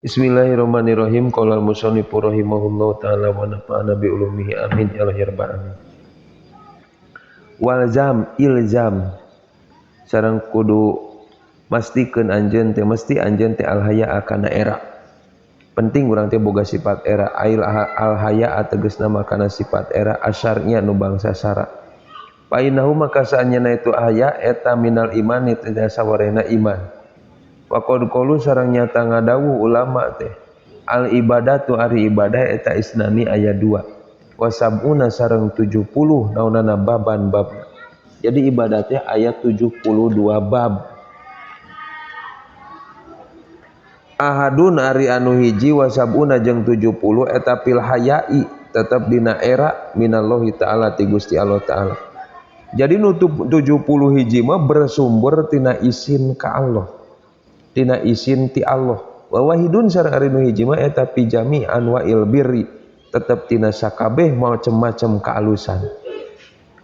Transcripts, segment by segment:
Bismillahirrahmanirrahim. Qala al-musannifu rahimahullahu ta'ala wa nafa'ana bi ulumihi amin ya rabbal alamin. Walzam ilzam sareng kudu mastikeun anjeun teh mesti anjeun teh alhaya kana era. Penting urang teh boga sifat era. Ail alhaya tegasna makana sifat era asyarnya nu bangsa sara. Fa innahu maka saanyana itu haya eta minal imani teh sawarehna iman. Waqad qalu sareng nyata ngadawuh ulama teh al ibadatu ari ibadah eta isnani aya 2 wa sab'una sareng 70 naonana baban babna. Jadi ibadah teh aya 72 bab. Ahadun ari anu hiji wa sab'una jeung 70 eta fil hayai tetep dina era minallahi ta'ala ti Gusti Allah ta'ala. Jadi nu 70 hiji mah bersumber tina isin ka Allah. Tina isin ti Allah. Wa wahidun sareng ari nu hiji mah eta fi jami anwa'il birri tetep tina sakabeh macem-macem kaalusan.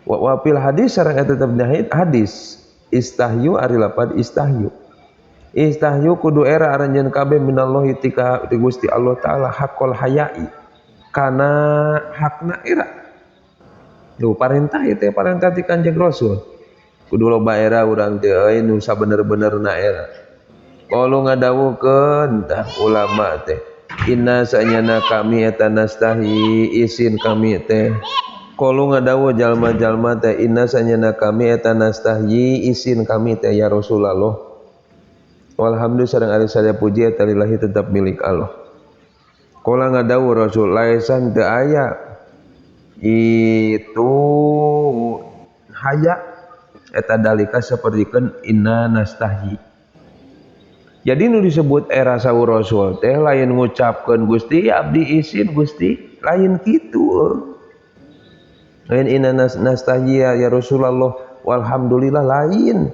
Wa fil hadis sareng eta tetep dina hadis istahyu ari lapad istahyu. Istahyu kudu era aranjeun kabeh minallahi ti Gusti Allah ta'ala hakol hayai kana hakna era. Duh parentah ieu teh parentah ti Kanjeng Rasul. Kudu loba era urang teh euy nu sabener-benerna era. Kalau ngadawuhkeun tah ulama teh inna sanyana kami eta nastahi isin kami teh. Kalau ngadawuh jalma-jalma teh inna sanyana kami eta nastahi isin kami teh ya Rasulullah. Walhamdulillah sareng ari sadaya puji eta lillahi tetap milik Allah. Kala ngadawuh Rasul laisan teu aya itu haya eta dalika sapertikeun inna nastahi. Jadi nu disebut era saur Rasul teh lain ngucapkeun Gusti abdi isin Gusti lain kitu. Lain inna nastahi ya Rasulullah walhamdulillah lain.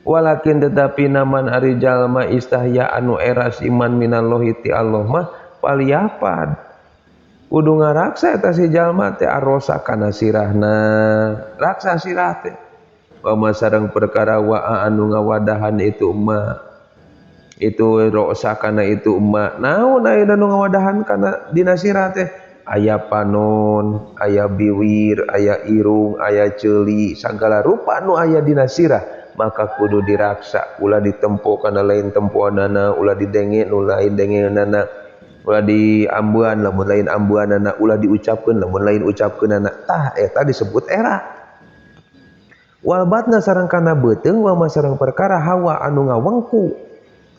Walakin tetapi naman ari jalma istahya anu eras iman minallahi ti Allah mah paliyapad. Kudu ngaraksa eta si jalma teh arrosa kana sirahna. Raksa sirah teh. Wa sareng perkara wa anu ngawadahan itu emak. Itu rosa kana itu emak. Naon aya nu ngawadahan kana dina sirah teh? Aya panon, aya biwir, aya irung, aya ceuli, sagala rupa nu aya dina sirah maka kudu diraksa, ulah ditempo kana lain tempoanana, ulah didenge nu lain dengenana, ulah diambuan lamun lain ambuanana, ulah diucapkeun lamun lain ucapkeunana. Tah eta disebut era. Wal batna sareng kana beuteung wa sareng perkara hawa anu ngawengku.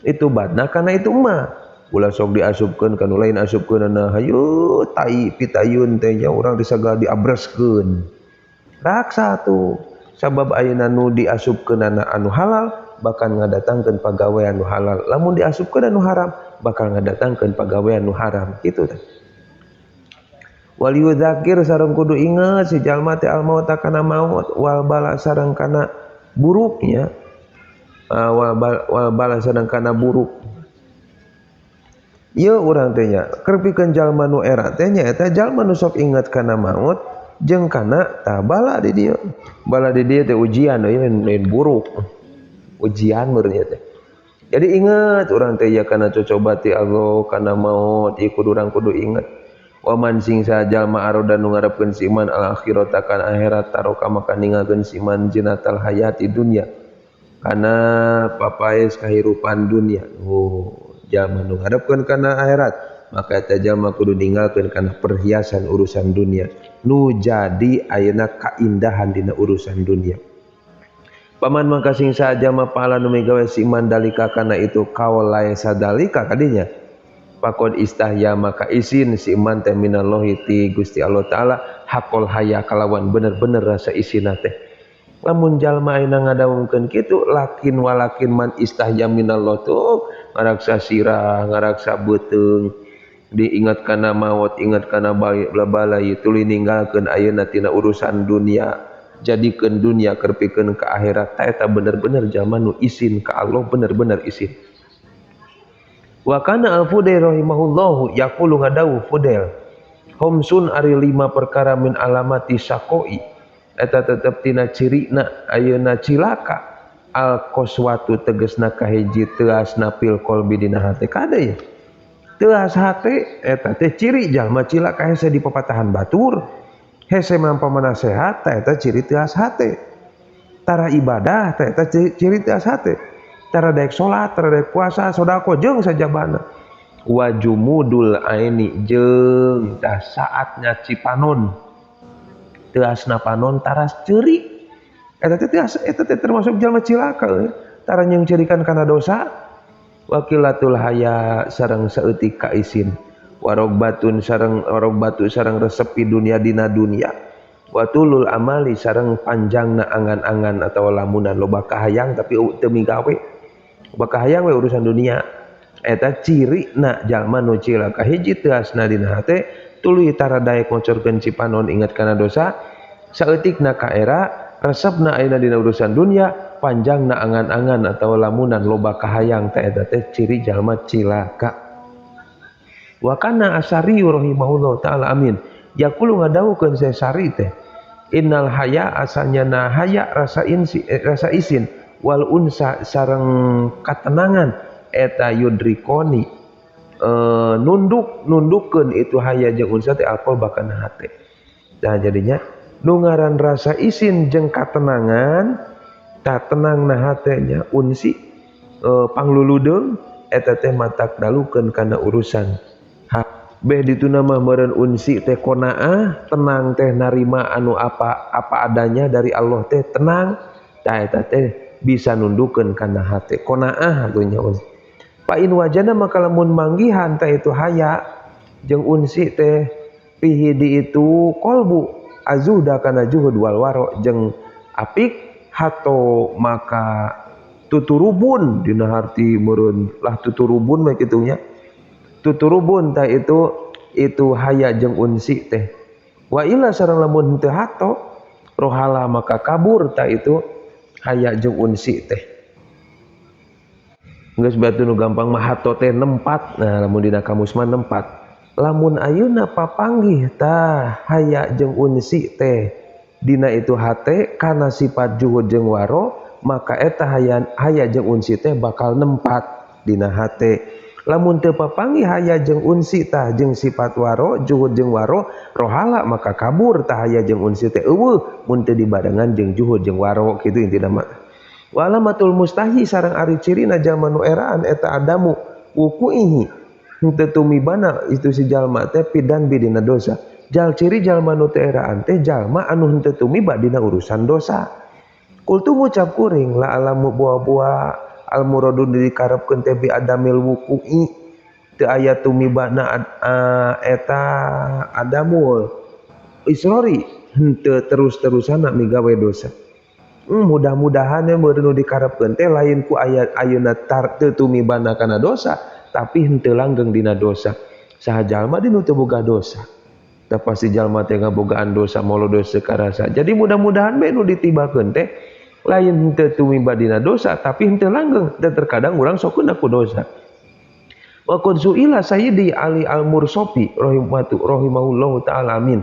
Itu batna kana itu mah. Ulah sok diasupkeun kana lain asupkeunana, hayu tai pitayun teh nya urang teh sagala diabreskeun. Raksa tuh. Sabab ayeuna nu diasupkeunana anu halal bakal ngadatangkeun pagawean nu halal, lamun diasupkeun anu haram bakal ngadatangkeun pagawean nu haram kitu teh. Wal yudzakir sareng kudu inget si jalma teh al maut kana maut wal bala sareng kana buruknya, wal bala sareng kana buruk. Ieu urang teh nya keur pikeun jalma nu era teh nya eta jalma nu sok inget kana maut jeung kana tah bala di dieu. Bala di dieu teh ujian euy lain buruk. Ujian meureun teh. Jadi ingat urang teh ya kana cocoba ti Allah kana maut ieu kudu urang kudu inget. Wa man sing sajalma aroda nu ngarepkeun si iman al akhirata kana akhirat taroka maka ninggalkeun si iman jinatal hayati dunya kana papaes kahirupan dunya. Oh, jalma nu ngarepkeun kana akhirat maka eta jalma kudu ninggalkeun kana perhiasan urusan dunia nu jadi ayeuna kaindahan dina urusan dunia. Paman mangka sing sajalma pahala nu migawe si iman dalika kana itu kaul laesa dalika kadinya pakon istahya maka isin si iman teh minallahi ti Gusti Allah ta'ala hakol haya kalawan bener-bener rasa isina teh. Lamun jalma ayeuna ngadawungkeun kitu lakin walakin man istahya minallah tuh ngaraksa sirah ngaraksa beuteung diingat kana maut ingat kana balai tuluy ninggalkeun ayeuna tina urusan dunia jadikeun dunia keur pikeun ka akhirat ta eta bener-bener jalma nu isin ka Allah bener-bener isin. Wa kana al-Fudail rahimahullahu yaqulu ngadawuh Fudail homsun ari 5 perkara min alamati syaqoi eta tetep tina cirina ayeuna cilaka al qaswatu tegasna kahiji teasna fil qalbi dina hate kade ya. Teuas hate eta teh ciri jalma cilaka hese dipapatahan batur. Hese mampa manasehat tah eta ciri teuas hate. Tara ibadah tah eta ciri teuas hate. Tara daek salat, tara daek puasa, sedekah jeung sajabana. Wajumudul aini jeung tah saatnya cipanon. Teuasna panon taras ceuri. Eta teh teuas, eta teh termasuk jalma cilaka euy. Tara nyengceurikan kana dosa. Wakilatul haya sareng saeutik kaisin. Warogbatun sareng warogbatu sareng resepi dunia dina dunia. Watulul amali sareng panjangna angan-angan atawa lamunan loba kahayang tapi teu migawe. Loba kahayang we urusan dunia. Eta cirina jalma nu cilaka hiji teuasna dina hate tuluy tara daek ngocorkeun cipanon ingat kana dosa. Saeutikna kaera resepna ayeuna dina urusan dunia, panjangna angan-angan atau lamunan loba kahayang teh eta teh ciri jalma cilaka. Wa kana asari rahimahullah taala amin. Yaqulu ngadawukeun saya sari teh innal haya asanya na haya rasa insi, rasa isin wal unsa sareng katenangan eta yudrikoni, nunduk nundukkeun itu haya jeung unsa teh alkohol bahkan hate. Nah jadinya nu ngaran rasa isin jeung katenangan tak tenang na hatenya unsi, pangluludeung eta teh matak dalukeun kana urusan ha beh dituna mah meureun unsi teh qonaah tenang teh narima anu apa apa adanya dari Allah teh tenang tah eta teh bisa nundukeun kana hate qonaah atunya. Fa in wajana maka lamun manggihan teh itu haya jeung unsi teh fihi di itu kolbu azuhda kana juhud wal waro jeung apik hato maka tuturubun dina harti meureun lah tuturubun mah kitu nya tuturubun tah itu haya jeung unsi teh. Wa illa sareng lamun henteu hato rohala maka kabur tah itu haya jeung unsi teh. Geus batu nu gampang mah hato teh nempat. Nah lamun dina kamus mah nempat. Lamun ayeuna papanggih tah haya jeung unsi teh dina itu hate kana sifat juhud jeung waro maka eta haya jeung unsi teh bakal nempat dina hate. Lamun teu papanggih haya jeung unsi tah jeung sifat waro juhud jeung waro rohala maka kabur tah haya jeung unsi teh eueuh mun teu dibarengan jeung juhud jeung waro kitu intina mah. Wa alamatul mustahi sareng ari cirina jalma nu eraan eta adamu wukuihi henteu tumibana itu si jalma teh pidan bidina dosa. Jal ciri jalma nu teu eraan teh jalma anu henteu tumiba dina urusan dosa. Kultu ngucap kuring la alamu buah-buah al muradu dikarepkeun teh bi adamil wuku'i teu aya tumibana eta adamul israri henteu terus-terusana migawe dosa. Mudah-mudahan ya meureun nu dikarepkeun teh lain ku aya ayeuna tar teu tumibana kana dosa tapi henteu langgeng dina dosa. Saha jalma di nu teu boga dosa. Da pasti jalma teh ngabogaan dosa molo dosa karasa. Jadi mudah-mudahan bae nu ditibakeun teh lain henteu tumiba dina dosa tapi henteu langgeng dan terkadang urang sok ku dosa. Wa qad su'ila Sayyidi Ali Al-Mursofi rahimahullahu taala amin.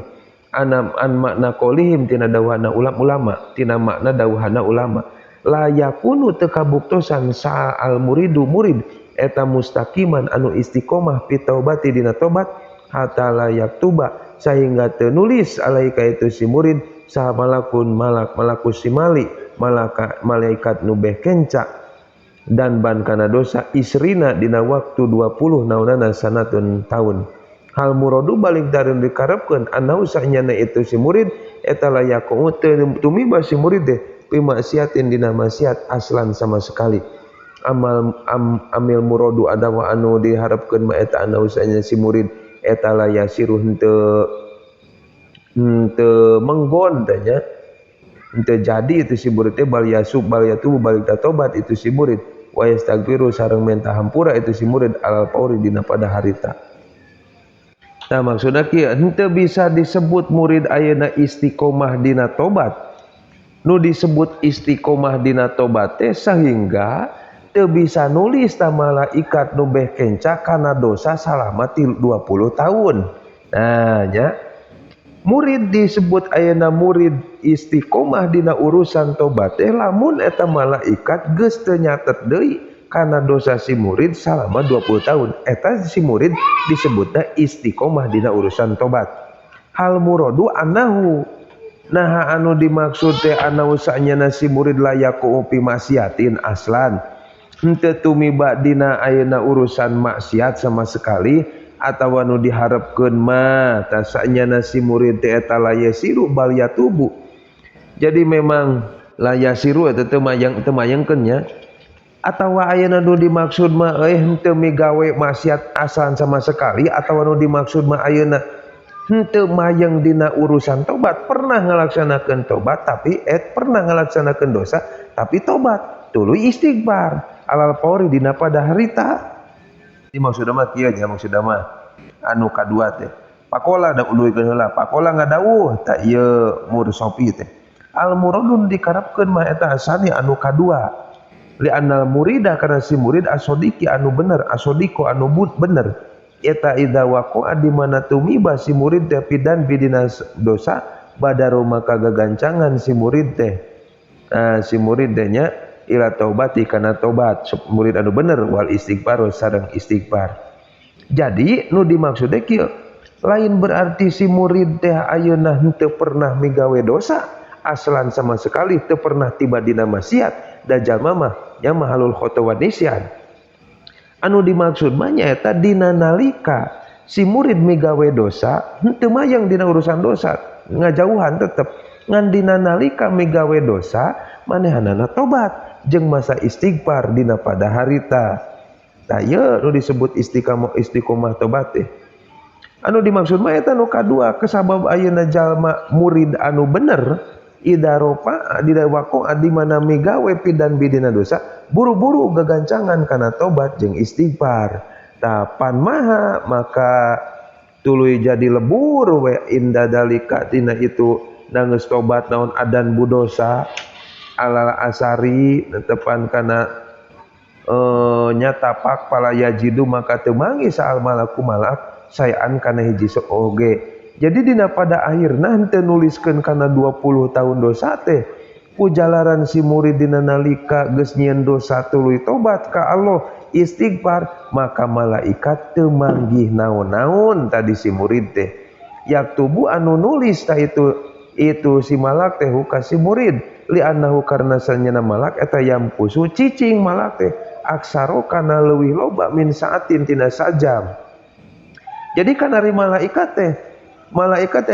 Anam an makna qaulihim tina dawuhana ulama tina makna dawuhana ulama la yakunu teu kabuktosan sa al muridu murid eta mustaqiman anu istiqomah fi taubati dina tobat hatta la yaktuba sehingga teu nulis alaika itu si murid saha malakun malak malakus simali malaka malaikat nu beh kenca dan ban kana dosa isrina dina waktu 20 naonana sanatun taun. Hal muradu balik dari dikarepkeun anau sanyana itu si murid eta la yaqu teu tumiba si murid teh fi maksiatin dina maksiat aslan sama sekali. Amal amil muradu adawa anu diharapkeun ma eta anau sanyana si murid eta la yasiru henteu henteu menggon teh nya henteu jadi itu si murid teh bal yasub bal yatubu balik tatobat itu si murid wa yastaghfiru sareng menta hampura itu si murid alal pauri dina pada harita. Nah maksudna kieu henteu bisa disebut murid ayeuna istiqomah dina tobat. Nu disebut istiqomah dina tobat teh sehingga teu bisa nulis ta malaikat nu beh kenca kana dosa salama 20 tahun. Nah nya murid disebut ayeuna murid istiqomah dina urusan tobat teh lamun eta malaikat geus teu nyatet deui Karena dosa si murid selama 20 tahun. Eta si murid disebutnya istiqomah dina urusan tobat. Hal muradu annahu, nah anu dimaksud teh annahu sanyana si murid la yaqa'u fi maksiatin aslan, henteu tumiba dina ayeuna urusan maksiat sama sekali, atawa nu diharapkeun mah tah sanyana si murid teh eta la yasiru bal yatubu. Jadi memang la yasiru eta teu mayang, teu mayangkeun nya, atawa ayeuna nu dimaksud mah henteu migawe maksiat asalan sama sekali, atawa nu dimaksud mah ayeuna henteu mayang dina urusan tobat, pernah ngalaksanakeun tobat tapi pernah ngalaksanakeun dosa tapi tobat tuluy istighfar alal fauri dina pada harita. Ini maksudna mah kieu nya, maksudna mah anu kadua teh pakola da uluykeun heula, pakola ngadawuh ta ieu mursopi teh al muradun dikarepkeun mah eta asani anu kadua, li annal murida karena si murid asodiki anu bener, asodiko anu bener eta idza waqa'a di mana tumiba si murid teh pidan bidina dosa badaru maka gagancangan si murid teh. Nah, si murid teh nya ila taubati kana tobat murid anu bener wal istighfar sareng istighfar. Jadi nu dimaksud teh kieu, lain berarti si murid teh ayeuna henteu pernah migawe dosa aslan sama sekali, teu pernah tiba dina maksiat, da jalma mah nya mahalul khata wa nisyan. Anu dimaksud mah nyaeta dina nalika si murid migawe dosa henteu mayang dina urusan dosa, ngajauhan tetep, ngan dina nalika migawe dosa manehanana tobat jeung masa istighfar dina pada harita. Tah ieu nu disebut istiqomah, istiqomah tobat teh. Anu dimaksud mah eta nu kadua, kesabab ayeuna jalma murid anu bener idza rofa dina waqa'a di mana migawe pidan bidina dosa buru-buru gagancangan kana tobat jeung istighfar. Tah pan maha maka tuluy jadi lebur we inda dalika tina itu nanggeus tobat naon adan budosa alal asari netepan kana nyatapak pala yajidu maka teu manggih saal malaku malak sayaan kana hiji oge. Jadi dina pada akhirna henteu nuliskeun kana 20 tahun dosa teh pujalaran si murid dina nalika geus nyieun dosa tuluy tobat ka Allah istighfar maka malaikat teu manggih naon-naon tadi si murid teh. Yaktubu anu nulis tah itu si malak teh ka si murid li annahu karna sanyana malak eta yamkusu cicing malak teh aksaro kana leuwih loba min saatin tina sajam. Jadi kan ari malaikat teh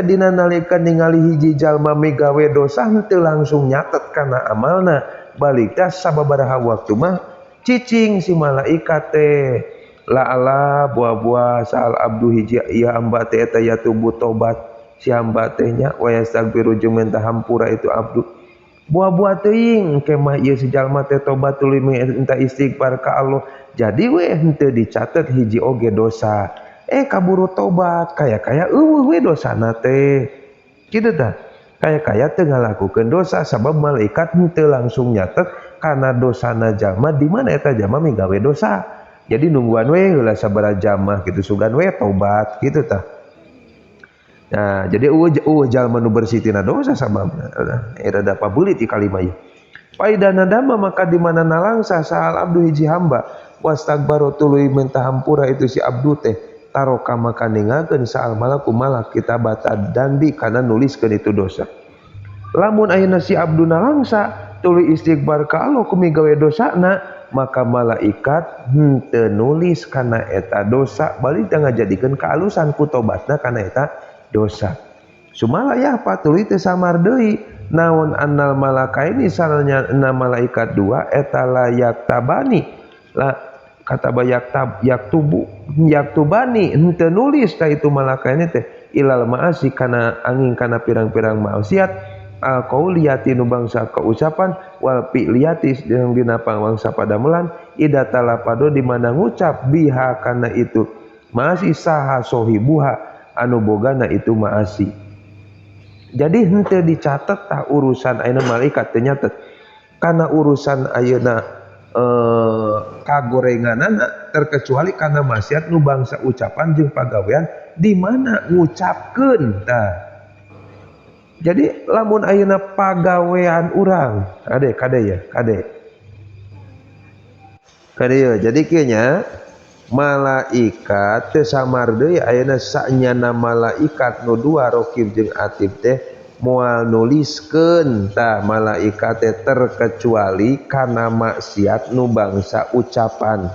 dina nalika ningali hiji jalma migawe dosa henteu langsung nyatet kana amalna, balik teh sababaraha waktu mah cicing si malaikat teh la ala buah-buah saal abdu hiji ieu hamba teh eta yatubu tobat si hamba teh nya wa yastaghfiru jeung minta hampura itu abdu. Buah-buah teuing kemah ieu si jalma teh tobat tuluy minta istighfar ka Allah. Jadi we henteu dicatet hiji oge dosa. Kaburu tobat kaya-kaya eueuh we dosana teh. Kitu tah. Kaya-kaya teu ngalakukeun dosa sabab malaikat henteu langsung nyatet kana dosana jalma di mana eta jalma migawe dosa. Jadi nungguan we heula sabaraha jam mah kitu sugan we tobat kitu tah. Nah, jadi eueuh jalma nu bersih tina dosa sababna. Rada pabelit ieu kalimah ieu. Faida nadama maka di mana nalangsa sahal abdu hiji hamba wastaghfara tuluy minta hampura itu si abdu teh taroka maka ninggalkeun saal malaku malak kitabata danbi kana nuliskeun itu dosa. Lamun ayeuna si abdu nalangsa tuluy istighfar ka Allah kumigawe dosana maka malaikat henteu nulis kana eta dosa balik teh ngajadikeun kaalusan ku tobatna kana eta dosa. Sumala ya apa tuluy teh samar deui naon annal malakaini salnya na malaikat dua eta layak tabani la kata yaktab yaktubu yaktubani henteu nulis ta itu malakaini teh ilal maasi kana angin kana pirang-pirang maksiat al qauliyati nu bangsa kaucapan wal fi'liyati jeung dina pangwangsa padamelan ida talapado di mana ngucap biha kana itu maasi saha sohibuha anu bogana itu maasi. Jadi henteu dicatet tah urusan ayeuna malaikat teu nyatet kana urusan ayeuna kagorenganana terkecuali kana maksiat nu bangsa ucapan jeung pagawean di mana ngucapkeun tah. Jadi lamun ayeuna pagawean urang kade kade ya kade. Kadieu jadi kieu nya malaikat teu samar deui ayeuna sanyana malaikat nu dua raqib jeung atid teh moal nuliskeun tah malaikat teh terkecuali kana maksiat nu bangsa ucapan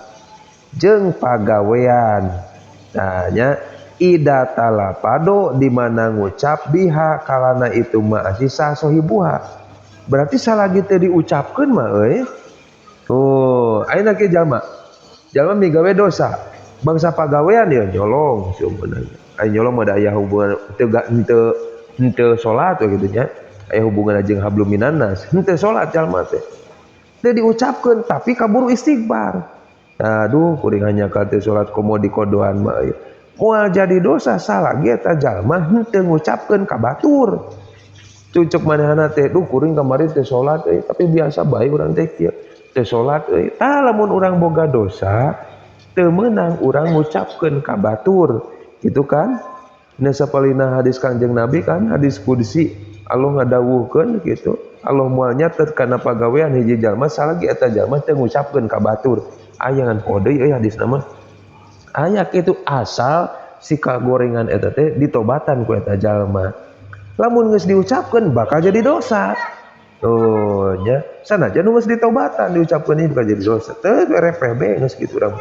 jeung pagawean. Tah nya ida talapado di mana ngucap biha kalana itu maasi sasohibuha. Berarti salagi teu diucapkeun mah euy. Oh, ayeuna ke jalma. Jalma migawe dosa. Bangsa pagawean ya nyolong sebenarnya. Aya nyolong mah da aya hubungan teu henteu henteu salat we kitu nya. Aya hubungan jeung hablum minannas. Henteu salat jalma teh. Teu diucapkeun tapi kaburu istighfar. Aduh, kuring hanya ka teu salat komo dikodohan mah euy. Moal jadi dosa salagi eta jalma henteu ngucapkeun ka batur. Cucuk manehna teh, duh kuring kamari teu salat euy, tapi biasa bae urang teh kieu. Teu salat euy. Tah lamun urang boga dosa, teu meunang urang ngucapkeun ka batur. Gitu kan? Nah sapalina hadis Kangjeng Nabi kan, hadis qudsi Allah ngadawuhkeun gitu. Allah moal nyatet kana pagawean hiji jalma salagi eta jalma teu ngucapkeun ka batur. Aya ngan poho deui euy hadisna mah. Aya kitu asal si kagorengan eta teh ditobatan ku eta jalma. Lamun geus diucapkeun bakal jadi dosa. Oh nya, sanajan nu geus ditobatan diucapkeun ieu bakal jadi dosa. Teu repeh be geus kitu urang.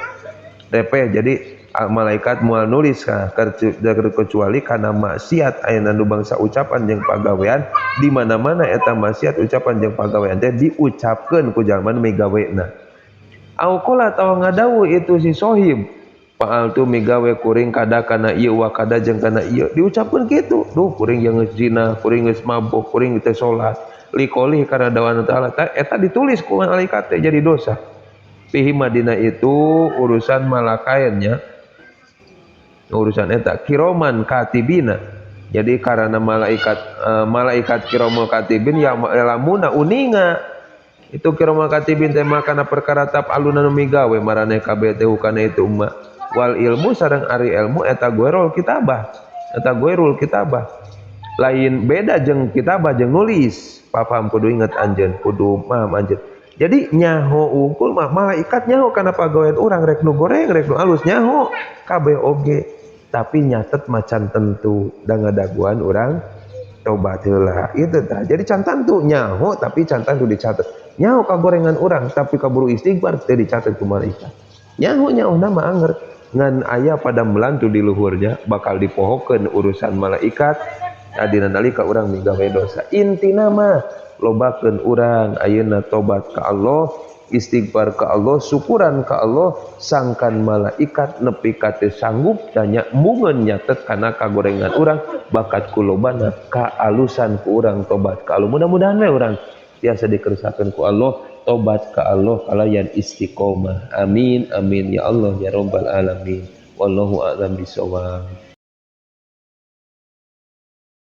Repeh jadi malaikat moal nulis kecuali kana maksiat ayeuna nu bangsa ucapan jeung pagawean di mana-mana eta maksiat ucapan jeung pagawean teh diucapkeun ku jalma nu migawena. Au qala atawa ngadawuh itu si sohib fa'altu migawe kuring kada kana ieu wa kada jeung kana ieu diucapkeun kitu. Duh kuring jeung geus zina, kuring geus mabok, kuring teu salat. Liqouli kana dawan taala eta ditulis ku malaikat teh jadi dosa. Fihi madina itu urusan malakainnya. Urusan eta kiroman katibina. Jadi karena malaikat malaikat kiromul katibin ya lamuna uninga itu kiromul katibin teh kana perkara tap aluna nu migawe maraneh kabeh teh kana itu umma wal ilmu sareng ari ilmu eta guerol kitabah. Eta guerul kitabah. Lain beda jeung kitabah jeung nulis. Paham kudu inget anjeun, kudu paham anjeun. Jadi nyaho unggul mah malaikat nyaho kana pagawean urang rek nu goreng rek nu alus nyaho kabeh oge. Tapi nyatet macan tentu da ngadaguan urang tobat heula itu tah. Jadi can tantu nyaho tapi can tantu dicatet. Nyaho kagorengan urang tapi kaburu istighfar teu dicatet ku malaikat. Nyaho nyaho nama anger ngan aya pada melantu di luhurnya bakal dipohokeun urusan malaikat adina nalika urang migawe dosa. Intina mah lobakeun urang ayeuna tobat ka Allah, istighfar ka Allah, syukuran ka Allah, sangkan malaikat nepi ka teu sanggup tanya mungeun nyatet kana kagorengan urang bakat ku lobana kaalusan ku urang tobat ka Allah. Mudah-mudahan we urang tiasa dikersakeun ku Allah, tobat ka Allah kalayan istiqomah. Amin amin ya Allah ya rabbal alamin. Wallahu a'lam bishawab.